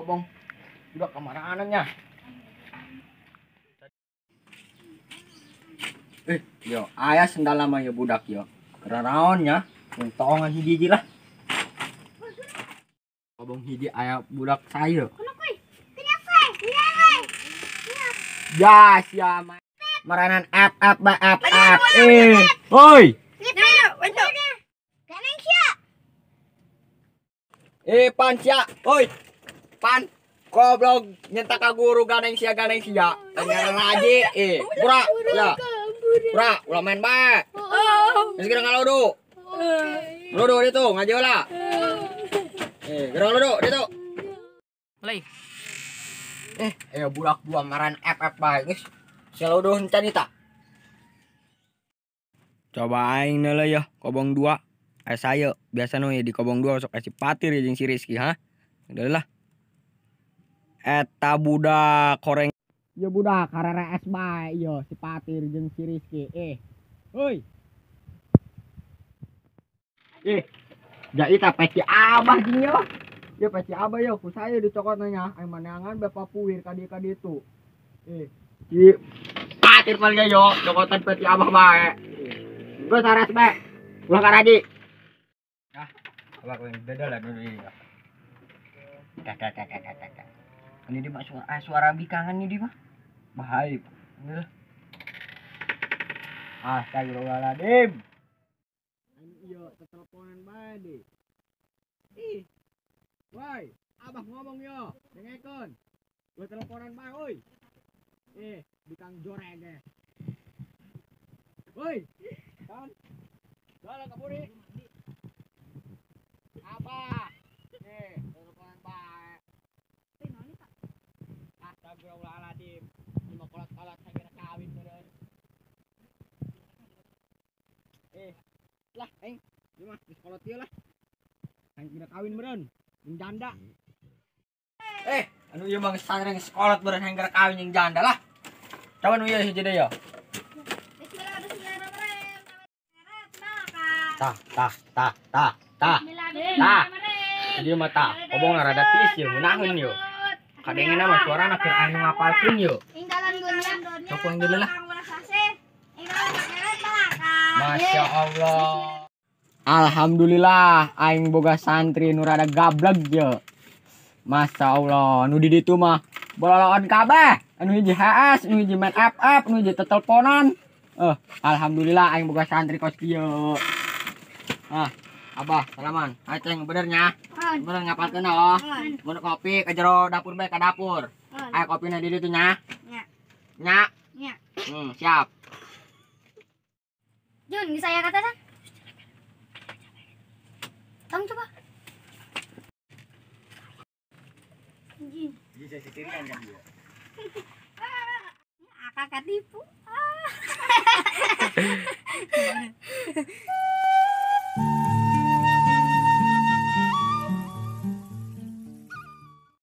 Kobong. Udah kemana-ananya. Yo, ayah sendal lama ya budak yo. Keraraon ya. Untongan hiji lah. Kobong hiji ayah budak saya. Ya, siapa? Maranan F F B F F. Oi. Pan sia. Oi. Pan goblok nyentak ka guru ganeng sia. Tanya ngaji. Pura ya. Pura ulah main bae. Geus geura ngalodo. Lodo ditu ngaji heula. Geura lodo ditu. Mulai. Budak dua maran FF bae geus. Sia lodo encan eta. Coba aing neuleuh ya, kobong dua. Saya biasa nu di kobong dua sok si Patir jeung si Rizky ha. Udah lah. Eta budak koreng. Ya budak karerees bae ieu si Patir jeung si Rizky. Hoi. Ja ita peci abah jeung yo. Ya peci abah yo ku saya dicokot nya. Aing maneangan bapak puir ka dieu ka ditu. Si Patir paling yo cokotan peci abah bae. Geus ares bae. Ulah karaji. Abah beda lah dulu ini. Kak. Ini dia mah suara bikangan ini dia mah. Bahaya. Ini lah. Astagfirullahaladzim. Ini yo teleponan bae deh. Ih. Woi, abah ngomong yo, dengekeun. Gua teleponan bae oi. Bikang joreng ge. Woi. Kan. Jalan kaburi. Abah, teleponan bae. Astagfirullahaladzim. Ini mah kolot-kolot saya kira kawin meureun. Lah, aing, ieu mah geus kolot ieu lah. Aing kira kawin meureun, jeung janda. Anu ieu mah geus sareng geus kolot meureun aing kira kawin jeung janda lah. Coba nu ieu hiji deui yo. Tah. Tah. Jadi mah tah, kobong rada tiis ye ngeunaheun yo. Kadengena mah suarana keur anu ngapalkeun yo. Sok aing deuleu lah. Masya Allah. Alhamdulillah aing boga santri nu rada gableg ye. Masya Allah, nu di ditu mah bololoan kabeh. Anu hiji HS, anu hiji main FF, anu hiji tetelponan. Alhamdulillah aing boga santri kos kieu. Abah, salaman. Ayo ceng, bener nya. Bener ngapalkeun oh. Mun kopi ke jero dapur bae ka dapur. Ayo kopina di ditu nya. Nya. Nya. Nya. Siap. Jun, geus aya kata san. Tong coba. Jin. Bisa sisirian kan dia. Akak katipu.